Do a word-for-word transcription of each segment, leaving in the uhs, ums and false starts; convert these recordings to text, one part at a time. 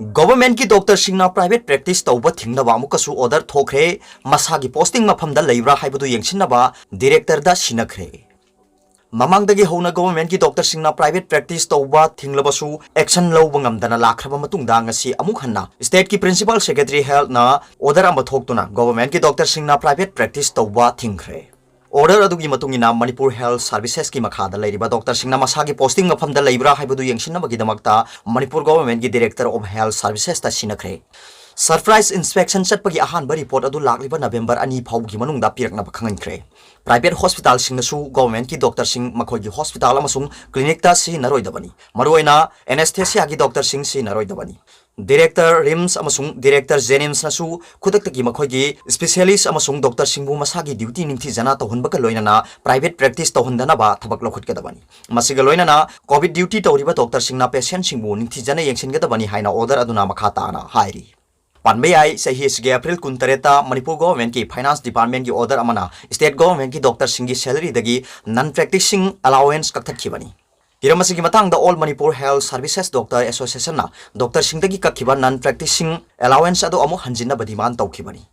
Governmentꯀꯤ doctorꯁꯤꯡꯅ private practice ꯇꯧꯕ ꯊꯤꯡꯅꯕ ꯑꯃꯨꯛꯀꯁꯨ order ꯊꯣꯛꯈ꯭ꯔꯦ꯫ ꯃꯁꯥꯒꯤ posting ꯃꯐꯝꯗ ꯂꯩꯕ꯭ꯔꯥ ꯍꯥꯏꯕꯗꯨ ꯌꯦꯡꯁꯤꯟꯅꯕ directorꯗ ꯁꯤꯟꯅꯈ꯭ꯔꯦ꯫ ꯃꯃꯥꯡꯗꯒꯤ ꯍꯧꯅ governmentꯀꯤ doctorꯁꯤꯡꯅ private practice ꯇꯧꯕ ꯊꯤꯡꯂꯕꯁꯨ action ꯂꯧꯕ ꯉꯝꯗꯅ ꯂꯥꯛꯈ꯭ꯔꯕ ꯃꯇꯨꯡꯗ, ꯉꯁꯤ ꯑꯃꯨꯛ ꯍꯟꯅ stateꯀꯤ principal secretary healthꯅ order ꯑꯃ ꯊꯣꯛꯇꯨꯅ governmentꯀꯤ doctorꯁꯤꯡꯅ private practice ꯇꯧꯕ ꯊꯤꯡꯈ꯭ꯔꯦ꯫ Order ꯑꯗꯨꯒꯤ ꯃꯇꯨꯡ ꯏꯟꯅ, ꯃꯅꯤꯄꯨꯔ Health Servicesꯀꯤ ꯃꯈꯥꯗ ꯂꯩꯔꯤꯕ doctorꯁꯤꯡꯅ ꯃꯁꯥꯒꯤ posting ꯃꯐꯝꯗ ꯂꯩꯕ꯭ꯔꯥ ꯍꯥꯏꯕꯗꯨ ꯌꯦꯡꯁꯤꯟꯅꯕꯒꯤꯗꯃꯛꯇ Manipur governmentꯀꯤ Director of Health Servicesꯇ ꯁꯤꯟꯅꯈ꯭ꯔꯦ꯫ Surprise inspection ꯆꯠꯄꯒꯤ ꯑꯍꯥꯟꯕ report ꯑꯗꯨ ꯂꯥꯛꯂꯤꯕ November ꯑꯅꯤ ꯐꯥꯎꯒꯤ ꯃꯅꯨꯡꯗ ꯄꯤꯔꯛꯅꯕ ꯈꯪꯍꯟꯈ꯭ꯔꯦ꯫ Private hospitalꯁꯤꯡꯅꯁꯨ governmentꯀꯤ doctorꯁꯤꯡ ꯃꯈꯣꯏꯒꯤ hospital ꯑꯃꯁꯨꯡ clinicꯇ ꯁꯤꯖꯤꯟꯅꯔꯣꯏꯗꯕꯅꯤ꯫ ꯃꯔꯨꯑꯣꯏꯅ anesthesiaꯒꯤ doctorꯁꯤꯡ ꯁꯤꯖꯤꯟꯅꯔꯣꯏꯗꯕꯅꯤ꯫ Director RIMS ꯑꯃꯁꯨꯡ Director JNIMSꯅꯁꯨ ꯈꯨꯗꯛꯇꯒꯤ ꯃꯈꯣꯏꯒꯤ specialist ꯑꯃꯁꯨꯡ doctorꯁꯤꯡꯕꯨ ꯃꯁꯥꯒꯤ duty ꯅꯤꯡꯊꯤꯖꯅ ꯇꯧꯍꯟꯕꯒ ꯂꯣꯏꯅꯅ private practice ꯇꯧꯍꯟꯗꯅꯕ ꯊꯕꯛ ꯂꯧꯈꯠꯀꯗꯕꯅꯤ꯫ ꯃꯁꯤꯒ ꯂꯣꯏꯅꯅ COVID duty ꯇꯧꯔꯤꯕ doctorꯁꯤꯡꯅ patientꯁꯤꯡꯕꯨ ꯅꯤꯡꯊꯤꯖꯅ ꯌꯦꯡꯁꯤꯟꯒꯗꯕꯅꯤ ꯍꯥꯏꯅ order ꯑꯗꯨꯅ ꯃꯈꯥ ꯇꯥꯅ ꯍꯥꯏꯔꯤ꯫ ꯄꯟꯕ ꯌꯥꯏ, ꯆꯍꯤ ꯑꯁꯤꯒꯤ April ꯀꯨꯟꯇꯔꯦꯠꯇ ꯃꯅꯤꯄꯨꯔ governmentꯀꯤ finance departmentꯀꯤ order ꯑꯃꯅ state governmentꯀꯤ doctorꯁꯤꯡꯒꯤ salaryꯗꯒꯤ non practicing allowance ꯀꯛꯊꯠꯈꯤꯕꯅꯤ꯫ ꯍꯤꯔꯝ ꯑꯁꯤꯒꯤ ꯃꯇꯥꯡꯗ All Manipur Health Services Doctor Associationꯅ doctorꯁꯤꯡꯗꯒꯤ ꯀꯛꯈꯤꯕ non practicing allowance ꯑꯗꯨ ꯑꯃꯨꯛ ꯍꯟꯖꯤꯟꯅꯕ demand ꯇꯧꯈꯤꯕꯅꯤ꯫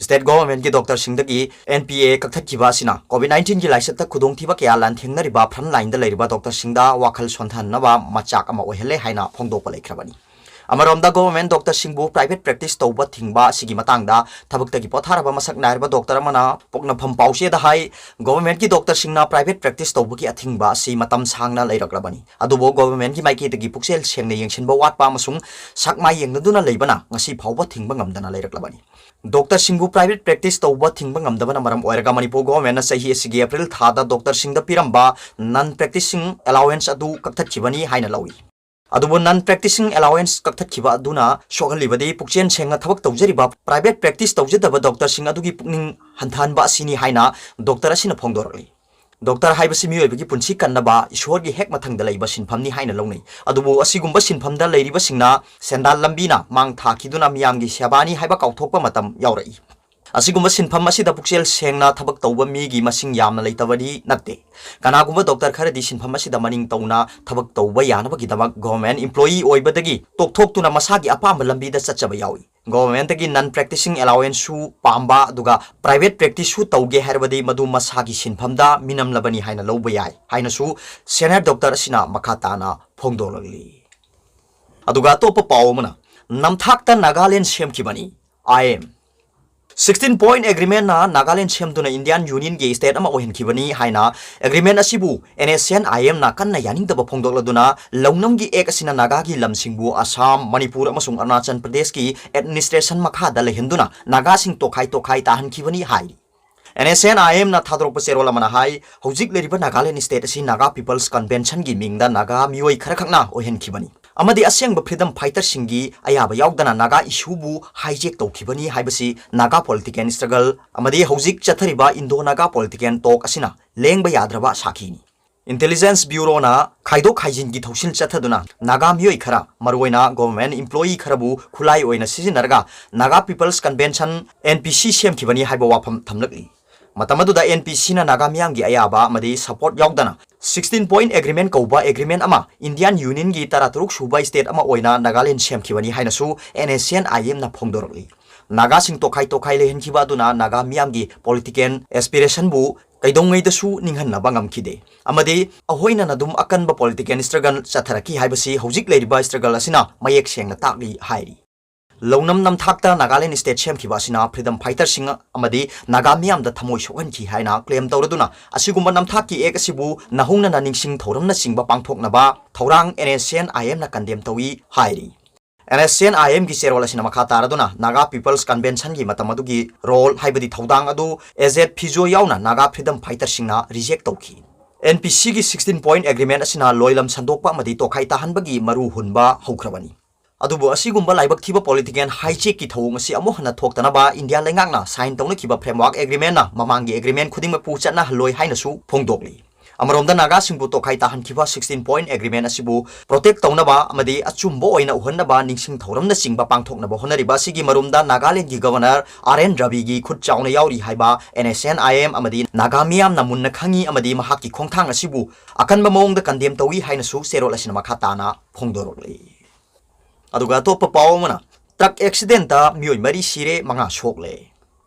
State governmentꯀꯤ doctorꯁꯤꯡꯗꯒꯤ NPA ꯀꯛꯊꯠꯈꯤꯕ ꯑꯁꯤꯅ COVID nineteenꯒꯤ ꯂꯥꯏꯆꯠꯇ ꯈꯨꯗꯣꯡꯊꯤꯕ ꯀꯌꯥ ꯂꯥꯟꯊꯦꯡꯅꯔꯤꯕ frontlineꯗ ꯂꯩꯔꯤꯕ doctorꯁꯤꯡꯗ ꯋꯥꯈꯜ ꯁꯣꯟꯊꯍꯟꯅꯕ ꯃꯆꯥꯛ ꯑꯃ ꯑꯣꯏꯍꯜꯂꯦ ꯍꯥꯏꯅ ꯐꯣꯡꯗꯣꯛꯄ ꯂꯩꯈ꯭ꯔꯕꯅꯤ꯫ ꯑꯃꯔꯣꯝꯗ, government doctorꯁꯤꯡꯕꯨ private practice ꯇꯧꯕ ꯊꯤꯡꯕ ꯑꯁꯤꯒꯤ ꯃꯇꯥꯡꯗ ꯊꯕꯛꯇꯒꯤ ꯄꯣꯊꯥꯔꯕ ꯃꯁꯛ ꯅꯥꯏꯔꯕ doctor ꯑꯃꯅ ꯄꯣꯛꯅꯐꯝ ꯄꯥꯎꯆꯦꯗ ꯍꯥꯏ, governmentꯀꯤ doctorꯁꯤꯡꯅ private practice ꯇꯧꯕꯒꯤ ꯑꯊꯤꯡꯕ ꯑꯁꯤ ꯃꯇꯝ ꯁꯥꯡꯅ ꯂꯩꯔꯛꯂꯕꯅꯤ꯫ ꯑꯗꯨꯕꯨ governmentꯀꯤ ꯃꯥꯏꯀꯩꯗꯒꯤ ꯄꯨꯛꯆꯦꯜ ꯁꯦꯡꯅ ꯌꯦꯡꯁꯤꯟꯕ ꯋꯥꯠꯄ ꯑꯃꯁꯨꯡ ꯁꯛ ꯃꯥꯏ ꯌꯦꯡꯅꯗꯨꯅ ꯂꯩꯕꯅ ꯉꯁꯤ ꯐꯥꯎꯕ ꯊꯤꯡꯕ ꯉꯝꯗꯅ ꯂꯩꯔꯛꯂꯕꯅꯤ꯫ Doctorꯁꯤꯡꯕꯨ private practice ꯇꯧꯕ ꯊꯤꯡꯕ ꯉꯝꯗꯕꯅ ꯃꯔꯝ ꯑꯣꯏꯔꯒ ꯃꯅꯤꯄꯨꯔ governmentꯅ ꯆꯍꯤ ꯑꯁꯤꯒꯤ April ꯊꯥꯗ doctorꯁꯤꯡꯗ ꯄꯤꯔꯝꯕ non practicing allowance ꯑꯗꯨ ꯀꯛꯊꯠꯈꯤꯕꯅꯤ ꯍꯥꯏꯅ ꯂꯧꯏ꯫ ꯑꯗꯨꯕꯨ non practicing allowance ꯀꯛꯊꯠꯈꯤꯕ ꯑꯗꯨꯅ ꯁꯣꯛꯍꯜꯂꯤꯕꯗꯤ ꯄꯨꯛꯆꯦꯜ ꯁꯦꯡꯅ ꯊꯕꯛ ꯇꯧꯖꯔꯤꯕ private practice ꯇꯧꯖꯗꯕ doctorꯁꯤꯡ ꯑꯗꯨꯒꯤ ꯄꯨꯛꯅꯤꯡ ꯍꯟꯊꯍꯟꯕ ꯑꯁꯤꯅꯤ ꯍꯥꯏꯅ doctor ꯑꯁꯤꯅ ꯐꯣꯡꯗꯣꯔꯛꯂꯤ꯫ Doctor ꯍꯥꯏꯕꯁꯤ ꯃꯤꯑꯣꯏꯕꯒꯤ ꯄꯨꯟꯁꯤ ꯀꯟꯅꯕ ꯏꯁꯣꯔꯒꯤ ꯍꯦꯛ ꯃꯊꯪꯗ ꯂꯩꯕ ꯁꯤꯟꯐꯝꯅꯤ ꯍꯥꯏꯅ ꯂꯧꯅꯩ꯫ ꯑꯗꯨꯕꯨ ꯑꯁꯤꯒꯨꯝꯕ ꯁꯤꯟꯐꯝꯗ ꯂꯩꯔꯤꯕꯁꯤꯡꯅ ꯁꯦꯟꯗꯥꯟ ꯂꯝꯕꯤꯅ ꯃꯥꯡ ꯊꯥꯈꯤꯗꯨꯅ ꯃꯤꯌꯥꯝꯒꯤ ꯁꯦꯕꯥꯅꯤ ꯍꯥꯏꯕ ꯀꯥꯎꯊꯣꯛꯄ ꯃꯇꯝ ꯌꯥꯎꯔꯛꯏ꯫ ꯑꯁꯤꯒꯨꯝꯕ ꯁꯤꯟꯐꯝ ꯑꯁꯤꯗ ꯄꯨꯛꯆꯦꯜ ꯁꯦꯡꯅ ꯊꯕꯛ ꯇꯧꯕ ꯃꯤꯒꯤ ꯃꯁꯤꯡ ꯌꯥꯝꯅ ꯂꯩꯇꯕꯗꯤ ꯅꯠꯇꯦ꯫ ꯀꯅꯥꯒꯨꯝꯕ ꯗꯣꯛꯇꯔ ꯈꯔꯗꯤ ꯁꯤꯟꯐꯝ ꯑꯁꯤꯗ ꯃꯅꯤꯡ ꯇꯧꯅ ꯊꯕꯛ ꯇꯧꯕ ꯌꯥꯅꯕꯒꯤꯗꯃꯛ ꯒꯣꯚꯔꯟꯃꯦꯟꯠ ꯏꯝꯄ꯭ꯂꯣꯌꯤ ꯑꯣꯏꯕꯗꯒꯤ ꯇꯣꯛꯊꯣꯛꯇꯨꯅ ꯃꯁꯥꯒꯤ ꯑꯄꯥꯝꯕ ꯂꯝꯕꯤꯗ ꯆꯠꯆꯕ ꯌꯥꯎꯏ꯫ ꯒꯣꯚꯔꯟꯃꯦꯟꯠꯇꯒꯤ ꯅꯟ ꯄ꯭ꯔꯦꯛꯇꯤꯁꯤꯡ ꯑꯦꯂꯥꯎꯋꯦꯟꯁꯁꯨ ꯄꯥꯝꯕ, ꯑꯗꯨꯒ ꯄ꯭ꯔꯥꯏꯚꯦꯠ ꯄ꯭ꯔꯦꯛꯇꯤꯁꯁꯨ ꯇꯧꯒꯦ ꯍꯥꯏꯔꯕꯗꯤ ꯃꯗꯨ ꯃꯁꯥꯒꯤ ꯁꯤꯟꯐꯝꯗ ꯃꯤꯅꯝꯂꯕꯅꯤ ꯍꯥꯏꯅ ꯂꯧꯕ ꯌꯥꯏ ꯍꯥꯏꯅꯁꯨ ꯁꯦꯅꯤꯌꯔ ꯗꯣꯛꯇꯔ ꯑꯁꯤꯅ ꯃꯈꯥ ꯇꯥꯅ ꯐꯣꯡꯗꯣꯛꯂꯛꯂꯤ꯫ ꯑꯗꯨꯒ ꯑꯇꯣꯞꯄ ꯄꯥꯎ ꯑꯃꯅ, ꯅꯝꯊꯥꯛꯇ ꯅꯥꯒꯥꯂꯦꯟ ꯁꯦꯝꯈꯤꯕꯅꯤ, ꯑꯥꯏ ꯑꯦꯝ꯫ Sixteen Point Agreementꯅ ꯅꯥꯒꯥꯂꯦꯟ ꯁꯦꯝꯗꯨꯅ ꯏꯟꯗꯤꯌꯥꯟ ꯌꯨꯅꯤꯌꯟꯒꯤ ꯁ꯭ꯇꯦꯠ ꯑꯃ ꯑꯣꯏꯍꯟꯈꯤꯕꯅꯤ ꯍꯥꯏꯅ ꯑꯦꯒ꯭ꯔꯤꯃꯦꯟꯠ ꯑꯁꯤꯕꯨ ꯑꯦꯟ ꯑꯦꯁ ꯑꯦꯟ ꯑꯥꯏ ꯑꯦꯝꯅ ꯀꯟꯅ ꯌꯥꯅꯤꯡꯗꯕ ꯐꯣꯡꯗꯣꯛꯂꯗꯨꯅ, ꯂꯧꯅꯝꯒꯤ ꯑꯦꯛ ꯑꯁꯤꯅ ꯅꯥꯒꯥꯒꯤ ꯂꯝꯁꯤꯡꯕꯨ ꯑꯁꯥꯝ, ꯃꯅꯤꯄꯨꯔ ꯑꯃꯁꯨꯡ ꯑꯔꯨꯅꯥꯆꯜ ꯄ꯭ꯔꯗꯦꯁꯀꯤ ꯑꯦꯗꯃꯤꯅꯤꯁꯇ꯭ꯔꯦꯁꯟ ꯃꯈꯥꯗ ꯂꯩꯍꯟꯗꯨꯅ ꯅꯥꯒꯥꯁꯤꯡ ꯇꯣꯈꯥꯏ ꯇꯣꯈꯥꯏ ꯇꯥꯍꯟꯈꯤꯕꯅꯤ ꯍꯥꯏꯔꯤ꯫ ꯑꯦꯟ ꯑꯦꯁ ꯑꯦꯟ ꯑꯥꯏ ꯑꯦꯝꯅ ꯊꯥꯗꯣꯔꯛꯄ ꯆꯦꯔꯣꯜ ꯑꯃꯅ ꯍꯥꯏ, ꯍꯧꯖꯤꯛ ꯂꯩꯔꯤꯕ ꯅꯥꯒꯥꯂꯦꯟ ꯁ꯭ꯇꯦꯠ ꯑꯁꯤ ꯅꯥꯒꯥ ꯄꯤꯄꯜꯁ ꯀꯟꯚꯦꯟꯁꯟꯒꯤ ꯃꯤꯡꯗ ꯅꯥꯒꯥ ꯃꯤꯑꯣꯏ ꯈꯔꯈꯛꯅ ꯑꯣꯏꯍꯟꯈꯤꯕꯅꯤ ꯑꯃꯗꯤ ꯑꯁꯦꯡꯕ ꯐ꯭ꯔꯤꯗꯝ ꯐꯥꯏꯇꯔꯁꯤꯡꯒꯤ ꯑꯌꯥꯕ ꯌꯥꯎꯗꯅ ꯅꯥꯒꯥ ꯏꯁꯨꯕꯨ ꯍꯥꯏꯖꯦꯛ ꯇꯧꯈꯤꯕꯅꯤ ꯍꯥꯏꯕꯁꯤ ꯅꯥꯒꯥ ꯄꯣꯂꯤꯇꯤꯀꯦꯜ ꯁ꯭ꯇ꯭ꯔꯒꯜ ꯑꯃꯗꯤ ꯍꯧꯖꯤꯛ ꯆꯠꯊꯔꯤꯕ ꯏꯟꯗꯣ ꯅꯥꯒꯥ ꯄꯣꯂꯤꯇꯤꯀꯦꯜ ꯇꯣꯛ ꯑꯁꯤꯅ ꯂꯦꯡꯕ ꯌꯥꯗ꯭ꯔꯕ ꯁꯥꯈꯤꯅꯤ꯫ ꯏꯟꯇꯦꯂꯤꯖꯦꯟꯁ ꯕ꯭ꯌꯨꯔꯣꯅ ꯈꯥꯏꯗꯣꯛ ꯈꯥꯏꯖꯤꯟꯒꯤ ꯊꯧꯁꯤꯜ ꯆꯠꯊꯗꯨꯅ ꯅꯥꯒꯥ ꯃꯤꯑꯣꯏ ꯈꯔ, ꯃꯔꯨꯑꯣꯏꯅ ꯒꯣꯚꯔꯟꯃꯦꯟꯠ ꯏꯝꯄ꯭ꯂꯣꯌꯤ ꯈꯔꯕꯨ ꯈꯨꯠꯂꯥꯏ ꯑꯣꯏꯅ ꯁꯤꯖꯤꯟꯅꯔꯒ Naga peoples convention, N P C, ꯁꯦꯝꯈꯤꯕꯅꯤ ꯍꯥꯏꯕ ꯋꯥꯐꯝ ꯊꯝꯂꯛꯂꯤ꯫ ꯃꯇꯝ ꯑꯗꯨꯗ ꯑꯦꯟ ꯄꯤ ꯁꯤꯅ ꯅꯥꯒꯥ ꯃꯤꯌꯥꯝꯒꯤ ꯑꯌꯥꯕ ꯑꯃꯗꯤ ꯁꯄꯣꯔꯠ ꯌꯥꯎꯗꯅ Sixteen Point Agreement ꯀꯧꯕ ꯑꯦꯒ꯭ꯔꯤꯃꯦꯟꯠ ꯑꯃ ꯏꯟꯗꯤꯌꯥꯟ ꯌꯨꯅꯤꯌꯟꯒꯤ ꯇꯔꯥꯇꯔꯨꯛ ꯁꯨꯕ ꯁ꯭ꯇꯦꯠ ꯑꯃ ꯑꯣꯏꯅ ꯅꯥꯒꯥꯂꯦꯟ ꯁꯦꯝꯈꯤꯕꯅꯤ ꯍꯥꯏꯅꯁꯨ ꯑꯦꯟ ꯑꯦꯁ ꯑꯦꯟ ꯑꯥꯏ ꯑꯦꯝꯅ ꯐꯣꯡꯗꯣꯔꯛꯂꯤ꯫ ꯅꯥꯒꯥꯁꯤꯡ ꯇꯣꯈꯥꯏ ꯇꯣꯈꯥꯏ ꯂꯩꯍꯟꯈꯤꯕ ꯑꯗꯨꯅ ꯅꯥꯒꯥ ꯃꯤꯌꯥꯝꯒꯤ ꯄꯣꯂꯤꯇꯤꯀꯦꯜ ꯑꯦꯁꯄꯤꯔꯦꯁꯟꯕꯨ ꯀꯩꯗꯧꯉꯩꯗꯁꯨ ꯅꯤꯡꯍꯟꯅꯕ ꯉꯝꯈꯤꯗꯦ ꯑꯃꯗꯤ ꯑꯍꯣꯏꯅꯅ ꯑꯗꯨꯝ ꯑꯀꯟꯕ ꯄꯣꯂꯤꯇꯤꯀꯦꯜ ꯁ꯭ꯇ꯭ꯔꯒꯜ ꯆꯠꯊꯔꯛꯈꯤ ꯍꯥꯏꯕꯁꯤ ꯍꯧꯖꯤꯛ ꯂꯩꯔꯤꯕ ꯁ꯭ꯇ꯭ꯔꯒꯜ ꯑꯁꯤꯅ ꯃꯌꯦꯛ ꯁꯦꯡꯅ ꯇꯥꯛꯂꯤ ꯍꯥꯏꯔꯤ꯫ ꯂꯧꯅꯝ ꯅꯝꯊꯥꯛꯇ ꯅꯥꯒꯥꯂꯦꯟ ꯁ꯭ꯇꯦꯠ ꯁꯦꯝꯈꯤꯕ ꯑꯁꯤꯅ ꯐ꯭ꯔꯤꯗꯝ ꯐꯥꯏꯇꯔꯁꯤꯡ ꯑꯃꯗꯤ ꯅꯥꯒꯥ ꯃꯤꯌꯥꯝꯗ ꯊꯃꯣꯏ ꯁꯣꯛꯍꯟꯈꯤ ꯍꯥꯏꯅ ꯀ꯭ꯂꯦꯝ ꯇꯧꯔꯗꯨꯅ, ꯑꯁꯤꯒꯨꯝꯕ ꯅꯝꯊꯥꯛꯀꯤ ꯑꯦꯛ ꯑꯁꯤꯕꯨ ꯅꯧꯍꯧꯅꯅ ꯅꯤꯡꯁꯤꯡ ꯊꯧꯔꯝꯅꯆꯤꯡꯕ ꯄꯥꯡꯊꯣꯛꯅꯕ ꯊꯧꯔꯥꯡ and S and I ꯑꯦꯝꯅ condemn ꯇꯧꯏ ꯍꯥꯏꯔꯤ꯫ ꯑꯦꯟ ꯑꯦꯁ ꯑꯦꯟ ꯑꯥꯏ ꯑꯦꯝꯒꯤ ꯆꯦꯔꯣꯜ ꯑꯁꯤꯅ ꯃꯈꯥ ꯇꯥꯔꯗꯨꯅ ꯅꯥꯒꯥ ꯄꯤꯄꯜꯁ ꯀꯟꯚꯦꯟꯁꯟꯒꯤ ꯃꯇꯝ ꯑꯗꯨꯒꯤ ꯔꯣꯜ ꯍꯥꯏꯕꯗꯤ ꯊꯧꯗꯥꯡ ꯑꯗꯨ ꯑꯦꯖꯦꯠ ꯐꯤꯖꯣ ꯌꯥꯎꯅ ꯅꯥꯒꯥ ꯐ꯭ꯔꯤꯗꯝ ꯐꯥꯏꯇꯔꯁꯤꯡꯅ ꯔꯤꯖꯦꯛ ꯇꯧꯈꯤ꯫ ꯑꯦꯟ ꯄꯤ ꯁꯤꯒꯤ Sixteen Point Agreement ꯑꯁꯤꯅ ꯂꯣꯏꯂꯝ ꯁꯟꯗꯣꯛꯄ ꯑꯃꯗꯤ ꯇꯣꯈꯥꯏ ꯇꯥꯍꯟꯕꯒꯤ ꯃꯔꯨ ꯍꯨꯟꯕ ꯍꯧꯈ꯭ꯔꯕꯅꯤ꯫ ꯑꯗꯨꯕꯨ ꯑꯁꯤꯒꯨꯝꯕ ꯂꯥꯏꯕꯛ ꯊꯤꯕ ꯄꯣꯂꯤꯇꯤꯀꯦꯜ ꯍꯥꯏꯖꯦꯛꯀꯤ ꯊꯧꯑꯣꯡ ꯑꯁꯤ ꯑꯃꯨꯛ ꯍꯟꯅ ꯊꯣꯛꯇꯅꯕ ꯏꯟꯗꯤꯌꯥ ꯂꯩꯉꯥꯛꯅ ꯁꯥꯏꯟ ꯇꯧꯅꯈꯤꯕ ꯐ꯭ꯔꯦꯝꯋꯥꯔꯛ ꯑꯦꯒ꯭ꯔꯤꯃꯦꯟꯠꯅ ꯃꯃꯥꯡꯒꯤ ꯑꯦꯒ꯭ꯔꯤꯃꯦꯟꯠ ꯈꯨꯗꯤꯡꯃꯛꯄꯨ ꯆꯠꯅꯍꯜꯂꯣꯏ ꯍꯥꯏꯅꯁꯨ ꯐꯣꯡꯗꯣꯛꯂꯤ꯫ ꯑꯃꯔꯣꯝꯗ ꯅꯥꯒꯥꯁꯤꯡꯕꯨ ꯇꯣꯈꯥꯏ ꯇꯥꯍꯟꯈꯤꯕ sixteen point agreement ꯑꯁꯤꯕꯨ protect ꯇꯧꯅꯕ ꯑꯃꯗꯤ ꯑꯆꯨꯝꯕ ꯑꯣꯏꯅ ꯎꯍꯟꯅꯕ ꯅꯤꯡꯁꯤꯡ ꯊꯧꯔꯝꯅꯆꯤꯡꯕ ꯄꯥꯡꯊꯣꯛꯅꯕ ꯍꯣꯠꯅꯔꯤꯕ ꯑꯁꯤꯒꯤ ꯃꯔꯨꯝꯗ ꯅꯥꯒꯥꯂꯦꯟꯗꯒꯤ Governor R N Raviꯒꯤ ꯈꯨꯠ ꯆꯥꯎꯅ ꯌꯥꯎꯔꯤ ꯍꯥꯏꯕ N S N I M ꯑꯃꯗꯤ ꯅꯥꯒꯥ ꯃꯤꯌꯥꯝꯅ ꯃꯨꯟꯅ ꯈꯪꯏ ꯑꯃꯗꯤ ꯃꯍꯥꯛꯀꯤ ꯈꯣꯡꯊꯥꯡ ꯑꯁꯤꯕꯨ ꯑꯀꯟꯕ ꯃꯑꯣꯡꯗ condemn ꯇꯧꯏ ꯍꯥꯏꯅꯁꯨ ꯆꯦꯔꯣꯜ ꯑꯁꯤꯅ ꯃꯈꯥ ꯇꯥꯅ ꯐꯣꯡꯗꯣꯔꯛꯂꯤ꯫ ꯑꯗꯨꯒ ꯑꯇꯣꯞꯄ ꯄꯥꯎ ꯑꯃꯅ, truck accidentꯇ ꯃꯤꯑꯣꯏ ꯃꯔꯤ ꯁꯤꯔꯦ, ꯃꯉꯥ ꯁꯣꯛꯂꯦ꯫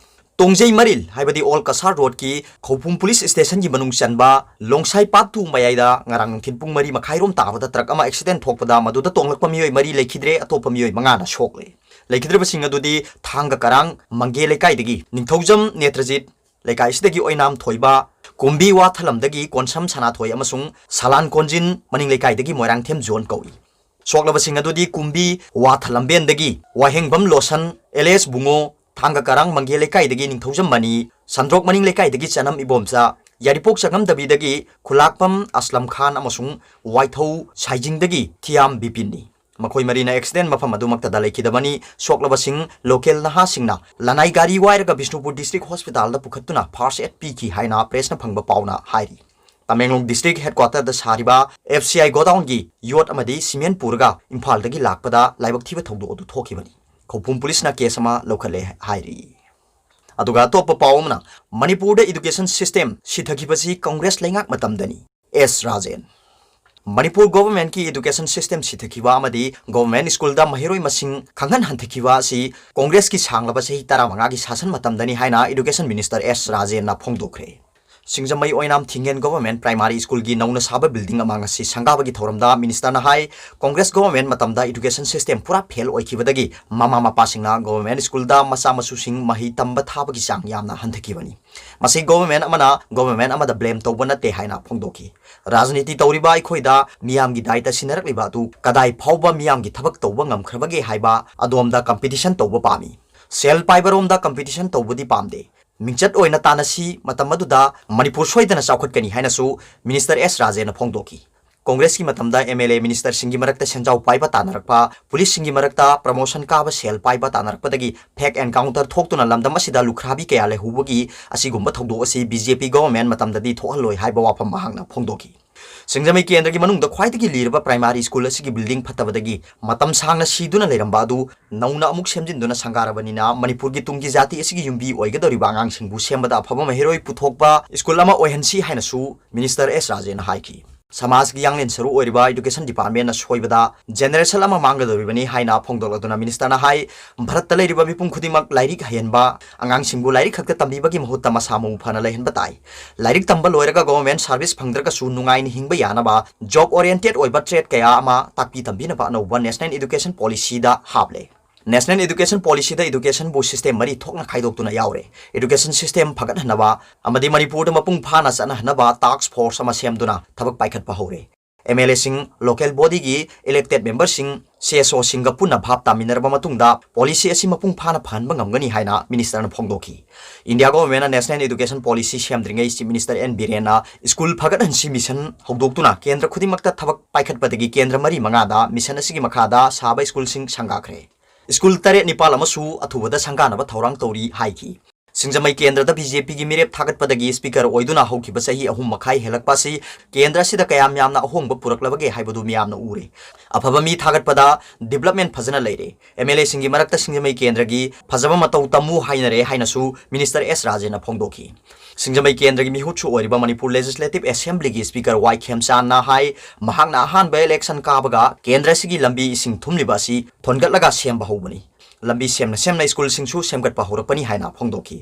ꯇꯣꯡꯖꯩ ꯃꯔꯤꯜ ꯍꯥꯏꯕꯗꯤ Old Cachar Roadꯀꯤ ꯈꯧꯄꯨꯝ Police Stationꯒꯤ ꯃꯅꯨꯡ ꯆꯟꯕ ꯂꯣꯡꯁꯥꯏ ꯄꯥꯠꯇꯨ ꯃꯌꯥꯏꯗ ꯉꯔꯥꯡ ꯅꯨꯡꯊꯤꯜ ꯄꯨꯡ ꯃꯔꯤ ꯃꯈꯥꯏꯔꯣꯝ ꯇꯥꯕꯗ truck ꯑꯃ accident ꯊꯣꯛꯄꯗ ꯃꯗꯨꯗ ꯇꯣꯡꯂꯛꯄ ꯃꯤꯑꯣꯏ ꯃꯔꯤ ꯂꯩꯈꯤꯗ꯭ꯔꯦ, ꯑꯇꯣꯞꯄ ꯃꯤꯑꯣꯏ ꯃꯉꯥꯅ ꯁꯣꯛꯂꯦ꯫ ꯂꯩꯈꯤꯗ꯭ꯔꯕꯁꯤꯡ ꯑꯗꯨꯗꯤ ꯊꯥꯡꯒ ꯀꯔꯥꯡ ꯃꯪꯒꯦ ꯂꯩꯀꯥꯏꯗꯒꯤ ꯅꯤꯡꯊꯧꯖꯝ ꯅꯦꯇ꯭ꯔꯖꯤꯠ ꯂꯩꯀꯥꯏꯁꯤꯗꯒꯤ ꯑꯣꯏꯅꯥꯝ ꯊꯣꯏꯕ, ꯀꯨꯝꯕꯤ ꯋꯥꯊꯂꯝꯗꯒꯤ ꯀꯣꯟꯁꯝ ꯁꯅꯥꯊꯣꯏ ꯑꯃꯁꯨꯡ ꯁꯂꯥꯟ ꯀꯣꯟꯖꯤꯟ ꯃꯅꯤꯡ ꯂꯩꯀꯥꯏꯗꯒꯤ ꯃꯣꯏꯔꯥꯡꯊꯦꯝ ꯖꯣꯟ ꯀꯧꯏ꯫ ꯁꯣꯛꯂꯕꯁꯤꯡ ꯑꯗꯨꯗꯤ ꯀꯨꯝꯕꯤ ꯋꯥꯊꯂꯝꯕꯦꯟꯗꯒꯤ ꯋꯥꯍꯦꯡꯕꯝ ꯂꯣꯁꯟ, ꯑꯦꯂꯦꯁ ꯕꯨꯡꯉꯣ, ꯊꯥꯡꯒ ꯀꯔꯥꯡ ꯃꯪꯒꯦ ꯂꯩꯀꯥꯏꯗꯒꯤ ꯅꯤꯡꯊꯧꯖꯝ ꯃꯅꯤ, ꯁꯟꯗ꯭ꯔꯣꯛ ꯃꯅꯤꯡ ꯂꯩꯀꯥꯏꯗꯒꯤ ꯆꯅꯝ ꯏꯕꯣꯝꯆꯥ, ꯌꯥꯏꯔꯤꯄꯣꯛ ꯆꯪꯉꯝꯗꯕꯤꯗꯒꯤ ꯈꯨꯂꯥꯛꯄꯝ ꯑꯁꯂꯝ ꯈꯥꯟ ꯑꯃꯁꯨꯡ ꯋꯥꯏꯊꯧ ꯁꯥꯏꯖꯤꯡꯗꯒꯤ ꯊꯤꯌꯥꯝ ꯕꯤꯄꯤꯟꯅꯤ꯫ ꯃꯈꯣꯏ ꯃꯔꯤꯅ accident ꯃꯐꯝ ꯑꯗꯨꯃꯛꯇꯗ ꯂꯩꯈꯤꯗꯕꯅꯤ꯫ ꯁꯣꯛꯂꯕꯁꯤꯡ local ꯅꯍꯥꯁꯤꯡꯅ ꯂꯅꯥꯏ ꯒꯥꯔꯤ ꯋꯥꯏꯔꯒ ꯕꯤꯁꯅꯨꯄꯨꯔ District Hospitalꯗ ꯄꯨꯈꯠꯇꯨꯅ first aid ꯄꯤꯈꯤ ꯍꯥꯏꯅ pressꯅ ꯐꯪꯕ ꯄꯥꯎꯅ ꯍꯥꯏꯔꯤ꯫ ꯇꯃꯦꯡꯂꯣꯡ District Headquarterꯗ ꯁꯥꯔꯤꯕ F C I godownꯒꯤ ꯌꯣꯠ ꯑꯃꯗꯤ cement ꯄꯨꯔꯒ ꯏꯝꯐꯥꯜꯗꯒꯤ ꯂꯥꯛꯄꯗ ꯂꯥꯏꯕꯛ ꯊꯤꯕ ꯊꯧꯗꯣꯛ ꯑꯗꯨ ꯊꯣꯛꯈꯤꯕꯅꯤ꯫ ꯈꯧꯄꯨꯝ Policeꯅ case ꯑꯃ ꯂꯧꯈꯠꯂꯦ ꯍꯥꯏꯔꯤ꯫ ꯑꯗꯨꯒ ꯑꯇꯣꯞꯄ ꯄꯥꯎ ꯑꯃꯅ, ꯃꯅꯤꯄꯨꯔꯗ education system ꯁꯤꯊꯈꯤꯕꯁꯤ ꯀꯪꯒ꯭ꯔꯦꯁ ꯂꯩꯉꯥꯛ ꯃꯇꯝꯗꯅꯤ꯫ ꯑꯦꯁ ꯔꯥꯖꯦꯟ꯫ ꯃꯅꯤꯄꯨꯔ governmentꯀꯤ education system ꯁꯤꯊꯈꯤꯕ ꯑꯃꯗꯤ government schoolꯗ ꯃꯍꯩꯔꯣꯏ ꯃꯁꯤꯡ ꯈꯪꯍꯟ ꯍꯟꯊꯈꯤꯕ ꯑꯁꯤ ꯀꯪꯒ꯭ꯔꯦꯁꯀꯤ ꯁꯥꯡꯂꯕ ꯆꯍꯤ ꯇꯔꯥꯃꯉꯥꯒꯤ ꯁꯥꯁꯟ ꯃꯇꯝꯗꯅꯤ ꯍꯥꯏꯅ Education Minister ꯑꯦꯁ ꯔꯥꯖꯦꯟꯅ ꯐꯣꯡꯗꯣꯛꯈ꯭ꯔꯦ꯫ ꯁꯤꯡꯖꯃꯩ ꯑꯣꯏꯅꯥꯝ ꯊꯤꯡꯉꯦꯟ Government Primary Schoolꯒꯤ ꯅꯧꯅ ꯁꯥꯕ building ꯑꯃ ꯉꯁꯤ ꯁꯪꯒꯥꯕꯒꯤ ꯊꯧꯔꯝꯗ ministerꯅ ꯍꯥꯏ, ꯀꯪꯒ꯭ꯔꯦꯁ government ꯃꯇꯝꯗ education system ꯄꯨꯔꯥ fail ꯑꯣꯏꯈꯤꯕꯗꯒꯤ ꯃꯃꯥ ꯃꯄꯥꯁꯤꯡꯅ government schoolꯗ ꯃꯆꯥ ꯃꯁꯨꯁꯤꯡ ꯃꯍꯩ ꯇꯝꯕ ꯊꯥꯕꯒꯤ ꯆꯥꯡ ꯌꯥꯝꯅ ꯍꯟꯊꯈꯤꯕꯅꯤ꯫ ꯃꯁꯤ government ꯑꯃꯅ government ꯑꯃꯗ blame ꯇꯧꯕ ꯅꯠꯇꯦ ꯍꯥꯏꯅ ꯐꯣꯡꯗꯣꯛꯈꯤ꯫ ꯔꯥꯖꯅꯤꯇꯤ ꯇꯧꯔꯤꯕ ꯑꯩꯈꯣꯏꯗ ꯃꯤꯌꯥꯝꯒꯤ ꯗꯥꯏꯇ ꯁꯤꯟꯅꯔꯛꯂꯤꯕ ꯑꯗꯨ ꯀꯗꯥꯏ ꯐꯥꯎꯕ ꯃꯤꯌꯥꯝꯒꯤ ꯊꯕꯛ ꯇꯧꯕ ꯉꯝꯈ꯭ꯔꯕꯒꯦ ꯍꯥꯏꯕ ꯑꯗꯣꯝꯗ competition ꯇꯧꯕ ꯄꯥꯝꯃꯤ꯫ ꯁꯦꯜ ꯄꯥꯏꯕꯔꯣꯝꯗ competition ꯇꯧꯕꯗꯤ ꯄꯥꯝꯗꯦ꯫ ꯃꯤꯡꯆꯠ ꯑꯣꯏꯅ ꯇꯥꯟꯅꯁꯤ, ꯃꯇꯝ ꯑꯗꯨꯗ ꯃꯅꯤꯄꯨꯔ ꯁꯣꯏꯗꯅ ꯆꯥꯎꯈꯠꯀꯅꯤ ꯍꯥꯏꯅꯁꯨ minister ꯑꯦꯁ ꯔꯥꯖꯦꯟꯅ ꯐꯣꯡꯗꯣꯛꯈꯤ꯫ ꯀꯣꯡꯒ꯭ꯔꯦꯁꯀꯤ ꯃꯇꯝꯗ MLA ministerꯁꯤꯡꯒꯤ ꯃꯔꯛꯇ ꯁꯦꯟꯖꯥꯎ ꯄꯥꯏꯕ ꯇꯥꯟꯅꯔꯛꯄ, policeꯁꯤꯡꯒꯤ ꯃꯔꯛꯇ promotion ꯀꯥꯕ ꯁꯦꯜ ꯄꯥꯏꯕ ꯇꯥꯟꯅꯔꯛꯄꯗꯒꯤ fake encounter ꯊꯣꯛꯇꯨꯅ ꯂꯝꯗꯝ ꯑꯁꯤꯗ ꯂꯨꯈ꯭ꯔꯥꯕꯤ ꯀꯌꯥ ꯂꯩꯍꯧꯕꯒꯤ ꯑꯁꯤꯒꯨꯝꯕ ꯊꯧꯗꯣꯛ ꯑꯁꯤ BJP government ꯃꯇꯝꯗꯗꯤ ꯊꯣꯛꯍꯜꯂꯣꯏ ꯍꯥꯏꯕ ꯋꯥꯐꯝ ꯃꯍꯥꯛꯅ ꯐꯣꯡꯗꯣꯛꯈꯤ꯫ ꯁꯤꯡꯖꯃꯩ ꯀꯦꯟꯗ꯭ꯔꯒꯤ ꯃꯅꯨꯡꯗ ꯈ꯭ꯋꯥꯏꯗꯒꯤ ꯂꯤꯔꯕ primary school ꯑꯁꯤꯒꯤ building ꯐꯠꯇꯕꯗꯒꯤ ꯃꯇꯝ ꯁꯥꯡꯅ ꯁꯤꯗꯨꯅ ꯂꯩꯔꯝꯕ ꯑꯗꯨ ꯅꯧꯅ ꯑꯃꯨꯛ ꯁꯦꯝꯖꯤꯟꯗꯨꯅ ꯁꯪꯒꯥꯔꯕꯅꯤꯅ ꯃꯅꯤꯄꯨꯔꯒꯤ ꯇꯨꯡꯒꯤ ꯖꯥꯇꯤ ꯑꯁꯤꯒꯤ ꯌꯨꯝꯕꯤ ꯑꯣꯏꯒꯗꯧꯔꯤꯕ ꯑꯉꯥꯡꯁꯤꯡꯕꯨ ꯁꯦꯝꯕꯗ ꯑꯐꯕ ꯃꯍꯩꯔꯣꯏ ꯄꯨꯊꯣꯛꯄ school ꯑꯃ ꯑꯣꯏꯍꯟꯁꯤ ꯍꯥꯏꯅꯁꯨ minister S ꯔꯥꯖꯦꯅ ꯍꯥꯏꯈꯤ꯫ ꯁꯃꯥꯖꯀꯤ ꯌꯥꯡꯂꯦꯟ ꯁꯔꯨ ꯑꯣꯏꯔꯤꯕ education departmentꯅ ꯁꯣꯏꯕꯗ generation ꯑꯃ ꯃꯥꯡꯒꯗꯧꯔꯤꯕꯅꯤ ꯍꯥꯏꯅ ꯐꯣꯡꯗꯣꯛꯂꯗꯨꯅ ministerꯅ ꯍꯥꯏ, ꯚꯥꯔꯠꯇ ꯂꯩꯔꯤꯕ ꯃꯤꯄꯨꯝ ꯈꯨꯗꯤꯡꯃꯛ ꯂꯥꯏꯔꯤꯛ ꯍꯩꯍꯟꯕ, ꯑꯉꯥꯡꯁꯤꯡꯕꯨ ꯂꯥꯏꯔꯤꯛ ꯈꯛꯇ ꯇꯝꯕꯤꯕꯒꯤ ꯃꯍꯨꯠꯇ ꯃꯁꯥ ꯃꯎ ꯐꯅ ꯂꯩꯍꯟꯕ ꯇꯥꯏ꯫ ꯂꯥꯏꯔꯤꯛ ꯇꯝꯕ ꯂꯣꯏꯔꯒ government service ꯐꯪꯗ꯭ꯔꯒꯁꯨ ꯅꯨꯡꯉꯥꯏꯅ ꯍꯤꯡꯕ ꯌꯥꯅꯕ job oriented ꯑꯣꯏꯕ trade ꯀꯌꯥ ꯑꯃ ꯇꯥꯛꯄꯤ ꯇꯝꯕꯤꯅꯕ ꯑꯅꯧꯕ National Education Policyꯗ ꯍꯥꯞꯂꯦ꯫ National Education Policyꯗ educationꯕꯨ system ꯃꯔꯤ ꯊꯣꯛꯅ ꯈꯥꯏꯗꯣꯛꯇꯨꯅ ꯌꯥꯎꯔꯦ꯫ Education system ꯐꯒꯠꯍꯟꯅꯕ ꯑꯃꯗꯤ ꯃꯅꯤꯄꯨꯔꯗ ꯃꯄꯨꯡ ꯐꯥꯅ ꯆꯠꯅꯍꯟꯅꯕ task force ꯑꯃ ꯁꯦꯝꯗꯨꯅ ꯊꯕꯛ ꯄꯥꯏꯈꯠꯄ ꯍꯧꯔꯦ꯫ MLAꯁꯤꯡ, local bodyꯒꯤ elected memberꯁꯤꯡ, CSOꯁꯤꯡꯒ ꯄꯨꯟꯅ ꯚꯥꯞ ꯇꯥꯃꯤꯟꯅꯔꯕ ꯃꯇꯨꯡꯗ policy ꯑꯁꯤ ꯃꯄꯨꯡ ꯐꯥꯅ ꯐꯍꯟꯕ ꯉꯝꯒꯅꯤ ꯍꯥꯏꯅ ministerꯅ ꯐꯣꯡꯗꯣꯛꯈꯤ꯫ India governmentꯅ National Education Policy ꯁꯦꯝꯗ꯭ꯔꯤꯉꯩ Chief Minister N ꯕꯤꯔꯦꯟꯅ school ꯐꯒꯠꯍꯟꯁꯤ mission ꯍꯧꯗꯣꯛꯇꯨꯅ ꯀꯦꯟꯗ꯭ꯔ ꯈꯨꯗꯤꯡꯃꯛꯇ ꯊꯕꯛ ꯄꯥꯏꯈꯠꯄꯗꯒꯤ ꯀꯦꯟꯗ꯭ꯔ ꯃꯔꯤ ꯃꯉꯥꯗ mission ꯑꯁꯤꯒꯤ ꯃꯈꯥꯗ ꯁꯥꯕ schoolꯁꯤꯡ ꯁꯪꯒꯥꯈ꯭ꯔꯦ꯫ School ꯇꯔꯦꯠ ꯅꯤꯄꯥꯜ ꯑꯃꯁꯨ ꯑꯊꯨꯕꯗ ꯁꯪꯒꯥꯅꯕ ꯊꯧꯔꯥꯡ ꯇꯧꯔꯤ ꯍꯥꯏꯈꯤ꯫ ꯁꯤꯡꯖꯃꯩ ꯀꯦꯟꯗ꯭ꯔꯗ BJPꯒꯤ ꯃꯤꯔꯦꯞ ꯊꯥꯒꯠꯄꯗꯒꯤ speaker ꯑꯣꯏꯗꯨꯅ ꯍꯧꯈꯤꯕ ꯆꯍꯤ ꯑꯍꯨꯝ ꯃꯈꯥꯏ ꯍꯦꯜꯂꯛꯄ ꯑꯁꯤ ꯀꯦꯟꯗ꯭ꯔ ꯑꯁꯤꯗ ꯀꯌꯥꯝ ꯌꯥꯝꯅ ꯑꯍꯣꯡꯕ ꯄꯨꯔꯛꯂꯕꯒꯦ ꯍꯥꯏꯕꯗꯨ ꯃꯤꯌꯥꯝꯅ ꯎꯔꯦ꯫ ꯑꯐꯕ ꯃꯤ ꯊꯥꯒꯠꯄꯗ development ꯐꯖꯅ ꯂꯩꯔꯦ꯫ MLAꯁꯤꯡꯒꯤ ꯃꯔꯛꯇ ꯁꯤꯡꯖꯃꯩ ꯀꯦꯟꯗ꯭ꯔꯒꯤ ꯐꯖꯕ ꯃꯇꯧ ꯇꯝꯃꯨ ꯍꯥꯏꯅꯔꯦ ꯍꯥꯏꯅꯁꯨ minister S ꯔꯥꯖꯦꯅ ꯐꯣꯡꯗꯣꯛꯈꯤ꯫ ꯁꯤꯡꯖꯃꯩ ꯀꯦꯟꯗ꯭ꯔꯒꯤ ꯃꯤꯍꯨꯠꯁꯨ ꯑꯣꯏꯔꯤꯕ ꯃꯅꯤꯄꯨꯔ Legislative Assemblyꯒꯤ speaker ꯋꯥꯏ ꯈꯦꯝꯆꯥꯟꯅ ꯍꯥꯏ, ꯃꯍꯥꯛꯅ ꯑꯍꯥꯟꯕ election ꯀꯥꯕꯒ ꯀꯦꯟꯗ꯭ꯔ ꯑꯁꯤꯒꯤ ꯂꯝꯕꯤ ꯏꯁꯤꯡ ꯊꯨꯝꯂꯤꯕ ꯑꯁꯤ ꯊꯣꯟꯒꯠꯂꯒ ꯁꯦꯝꯕ ꯍꯧꯕꯅꯤ꯫ ꯂꯝꯕꯤ ꯁꯦꯝꯅ ꯁꯦꯝꯅ schoolꯁꯤꯡꯁꯨ ꯁꯦꯝꯒꯠꯄ ꯍꯧꯔꯛꯄꯅꯤ ꯍꯥꯏꯅ ꯐꯣꯡꯗꯣꯛꯈꯤ꯫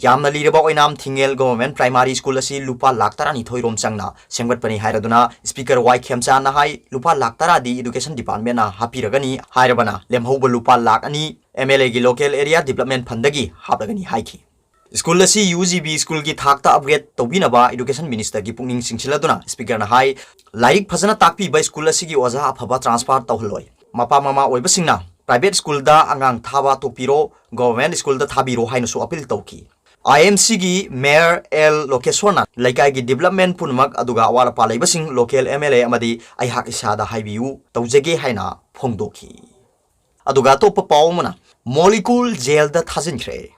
ꯌꯥꯝꯅ ꯂꯤꯔꯕ ꯑꯣꯏꯅꯥꯝ ꯊꯤꯡꯉꯦꯜ Government Primary School ꯑꯁꯤ ꯂꯨꯄꯥ ꯂꯥꯈ ꯇꯔꯥꯅꯤꯊꯣꯏ ꯔꯣꯝ ꯆꯪꯅ ꯁꯦꯝꯒꯠꯄꯅꯤ ꯍꯥꯏꯔꯗꯨꯅ speaker ꯋꯥꯏ ꯈꯦꯝꯆꯥꯟꯅ ꯍꯥꯏ, ꯂꯨꯄꯥ ꯂꯥꯈ ꯇꯔꯥꯗꯤ Education Departmentꯅ ꯍꯥꯞꯄꯤꯔꯒꯅꯤ ꯍꯥꯏꯔꯕꯅ ꯂꯦꯝꯍꯧꯕ ꯂꯨꯄꯥ ꯂꯥꯈ ꯑꯅꯤ MLAꯒꯤ Local Area Development Fundꯗꯒꯤ ꯍꯥꯞꯂꯒꯅꯤ ꯍꯥꯏꯈꯤ꯫ School ꯑꯁꯤ UGB schoolꯒꯤ ꯊꯥꯛꯇ upgrade ꯇꯧꯕꯤꯅꯕ Education Ministerꯒꯤ ꯄꯨꯛꯅꯤꯡ ꯆꯤꯡꯁꯤꯜꯂꯗꯨꯅ speakerꯅ ꯍꯥꯏ, ꯂꯥꯏꯔꯤꯛ ꯐꯖꯅ ꯇꯥꯛꯄꯤꯕ school ꯑꯁꯤꯒꯤ ꯑꯣꯖꯥ ꯑꯐꯕ transfer ꯇꯧꯍꯜꯂꯣꯏ꯫ ꯃꯄꯥ ꯃꯃꯥ ꯑꯣꯏꯕꯁꯤꯡꯅ private schoolꯗ ꯑꯉꯥꯡ ꯊꯥꯕ ꯇꯣꯛꯄꯤꯔꯣ, government schoolꯗ ꯊꯥꯕꯤꯔꯣ ꯍꯥꯏꯅꯁꯨ appeal ꯇꯧꯈꯤ꯫ ꯑꯥꯏ ꯑꯦꯝ ꯁꯤꯒꯤ ꯃꯦꯌꯔ ꯑꯦꯜ ꯂꯣꯀꯦꯁꯣꯔꯅ ꯂꯩꯀꯥꯏꯒꯤ ꯗꯤꯕꯦꯂꯞꯃꯦꯟ ꯄꯨꯝꯅꯃꯛ ꯑꯗꯨꯒ ꯑꯋꯥꯠ ꯑꯄꯥ ꯂꯩꯕꯁꯤꯡ ꯂꯣꯀꯦꯜ ꯑꯦꯝ ꯑꯦꯜ ꯑꯦ ꯑꯃꯗꯤ ꯑꯩꯍꯥꯛ ꯏꯁꯥꯗ ꯍꯥꯏꯕꯤꯌꯨ, ꯇꯧꯖꯒꯦ ꯍꯥꯏꯅ ꯐꯣꯡꯗꯣꯛꯈꯤ꯫ ꯑꯗꯨꯒ ꯑꯇꯣꯞꯄ ꯄꯥꯎ ꯑꯃꯅ, ꯃꯣꯂꯤꯀꯨꯜ ꯖꯦꯜꯗ ꯊꯥꯖꯤꯟꯈ꯭ꯔꯦ꯫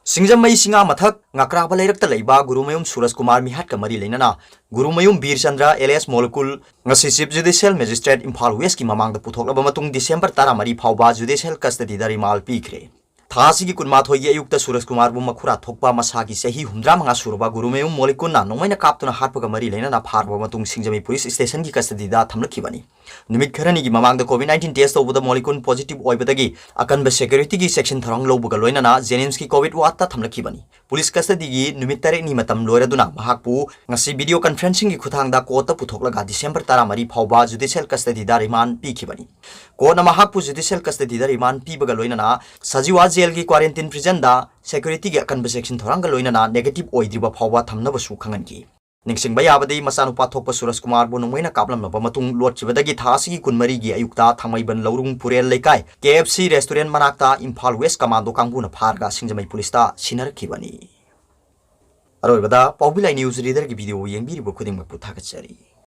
ꯁꯤꯡꯖꯃꯩ ꯁꯤꯡꯉꯥ ꯃꯊꯛ ꯉꯀ꯭ꯔꯥꯕ ꯂꯩꯔꯛꯇ ꯂꯩꯕ ꯒꯨꯔꯨꯃꯌꯨꯝ ꯁꯨꯔꯖ ꯀꯨꯃꯥꯔ ꯃꯤꯍꯥꯠꯀ ꯃꯔꯤ ꯂꯩꯅꯅ ꯒꯨꯔꯨꯃꯌꯨꯝ ꯕꯤꯔꯆꯟꯗ꯭ꯔ alias ꯃꯣꯂꯤꯀꯨꯜ ꯉꯁꯤ ꯆꯤꯐ ꯖꯨꯗꯤꯁꯤꯌꯦꯜ ꯃꯦꯖꯤꯁꯇ꯭ꯔꯦꯠ ꯏꯝꯐꯥꯜ ꯋꯦꯁꯀꯤ ꯃꯃꯥꯡꯗ ꯄꯨꯊꯣꯛꯂꯕ ꯃꯇꯨꯡ ꯗꯤꯁꯦꯝꯕꯔ ꯇꯔꯥꯃꯔꯤ ꯐꯥꯎꯕ ꯖꯨꯗꯤꯁꯤꯌꯦꯜ ꯀꯁꯇꯗꯤꯗ ꯔꯤꯃꯥꯜ ꯄꯤꯈ꯭ꯔꯦ꯫ ꯊꯥ ꯑꯁꯤꯒꯤ ꯀꯨꯟꯃꯥꯊꯣꯏꯒꯤ ꯑꯌꯨꯛꯇ ꯁꯨꯔꯖ ꯀꯨꯃꯥꯔꯕꯨ ꯃꯈꯨꯔꯥ ꯊꯣꯛꯄ ꯃꯁꯥꯒꯤ ꯆꯍꯤ ꯍꯨꯝꯗ꯭ꯔꯥ ꯃꯉꯥ ꯁꯨꯔꯕ ꯒꯨꯔꯨꯃꯌꯨꯝ ꯃꯣꯂꯤꯀꯨꯟꯅ ꯅꯣꯡꯃꯩꯅ ꯀꯥꯞꯇꯨꯅ ꯍꯥꯠꯄꯒ ꯃꯔꯤ ꯂꯩꯅꯅ ꯐꯥꯔꯕ ꯃꯇꯨꯡ ꯁꯤꯡꯖꯃꯩ ꯄꯨꯂꯤꯁ ꯁ꯭ꯇꯦꯁꯟꯒꯤ ꯀꯁꯇꯗꯤꯗ ꯊꯝꯂꯛꯈꯤꯕꯅꯤ꯫ ꯅꯨꯃꯤꯠ ꯈꯔꯅꯤꯒꯤ ꯃꯃꯥꯡꯗ ꯀꯣꯚꯤꯗ ꯅꯥꯏꯟꯇꯤꯟ ꯇꯦꯁ ꯇꯧꯕꯗ ꯃꯣꯂꯤꯀꯨꯟ ꯄꯣꯖꯤꯇꯤꯚ ꯑꯣꯏꯕꯗꯒꯤ ꯑꯀꯟꯕ ꯁꯦꯀ꯭ꯌꯨꯔꯤꯇꯤꯒꯤ ꯆꯦꯛꯁꯤꯟ ꯊꯧꯔꯥꯡ ꯂꯧꯕꯒ ꯂꯣꯏꯅꯅ ꯖꯦꯅꯤꯝꯁꯀꯤ ꯀꯣꯚꯤꯗ ꯋꯥꯔꯗꯇ ꯊꯝꯂꯛꯈꯤꯕꯅꯤ꯫ ꯄꯨꯂꯤꯁ ꯀꯁꯇꯗꯤꯒꯤ ꯅꯨꯃꯤꯠ ꯇꯔꯦꯠꯅꯤ ꯃꯇꯝ ꯂꯣꯏꯔꯗꯨꯅ ꯃꯍꯥꯛꯄꯨ ꯉꯁꯤ ꯚꯤꯗꯤꯑꯣ ꯀꯟꯐꯔꯦꯟꯁꯤꯡꯒꯤ ꯈꯨꯠꯊꯥꯡꯗ ꯀꯣꯔꯠꯇ ꯄꯨꯊꯣꯛꯂꯒ ꯗꯤꯁꯦꯝꯕꯔ ꯇꯔꯥꯃꯔꯤ ꯐꯥꯎꯕ ꯖꯨꯗꯤꯁꯤꯌꯦꯜ ꯀꯁꯇꯗꯤꯗ ꯔꯤꯃꯥꯟ ꯄꯤꯈꯤꯕꯅꯤ꯫ ꯀꯣꯔꯠꯅ ꯃꯍꯥꯛꯄꯨ ꯖꯨꯗꯤꯁꯤꯌꯦꯜ ꯀꯁꯇꯗꯤꯗ ꯔꯤꯃꯥꯟ ꯄꯤꯕꯒ ꯂꯣꯏꯅꯅ ꯁꯖꯤꯋꯥ ꯖꯦꯜꯒꯤ ꯀ꯭ꯋꯥꯔꯦꯟꯇꯤꯟ ꯄ꯭ꯔꯤꯖꯟꯗ ꯁꯦꯀ꯭ꯌꯨꯔꯤꯇꯤꯒꯤ ꯑꯀꯟꯕ ꯆꯦꯛꯁꯤꯟ ꯊꯧꯔꯥꯡꯒ ꯂꯣꯏꯅꯅ ꯅꯦꯒꯦꯇꯤꯚ ꯑꯣꯏꯗ꯭ꯔꯤꯕ ꯐꯥꯎꯕ ꯊꯝꯅꯕꯁꯨ ꯈꯪꯍꯟꯈꯤ꯫ ꯅꯤꯡꯁꯤꯡꯕ ꯌꯥꯕꯗꯤ, ꯃꯆꯥꯅꯨꯄꯥ ꯊꯣꯛꯄ ꯁꯨꯔꯖ ꯀꯨꯃꯥꯔꯕꯨ ꯅꯣꯡꯃꯩꯅ ꯀꯥꯞꯂꯝꯂꯕ ꯃꯇꯨꯡ ꯂꯣꯠꯈꯤꯕꯗꯒꯤ ꯊꯥ ꯑꯁꯤꯒꯤ ꯀꯨꯟꯃꯔꯤꯒꯤ ꯑꯌꯨꯛꯇ ꯊꯥꯡꯃꯩꯕꯟ ꯂꯧꯔꯨꯡ ꯄꯨꯔꯦꯜ ꯂꯩꯀꯥꯏ ꯀꯦ ꯑꯦꯐ ꯁꯤ ꯔꯦꯁꯇꯨꯔꯦꯟ ꯃꯅꯥꯛꯇ ꯏꯝꯐꯥꯜ ꯋꯦꯁ ꯀꯃꯥꯟꯗꯣ ꯀꯥꯡꯕꯨꯅ ꯐꯥꯔꯒ ꯁꯤꯡꯖꯃꯩ ꯄꯨꯂꯤꯁꯇ ꯁꯤꯟꯅꯔꯛꯈꯤꯕꯅꯤ꯫ ꯑꯔꯣꯏꯕꯗ ꯄꯥꯎꯕꯤ ꯂꯥꯏ ꯅ꯭ꯌꯨꯁ ꯔꯤꯗꯔꯒꯤ ꯚꯤꯗꯤꯑꯣ ꯌꯦꯡꯕꯤꯔꯤꯕ ꯈꯨꯗꯤꯡꯃꯛꯄꯨ ꯊꯥꯒꯠꯆꯔꯤ꯫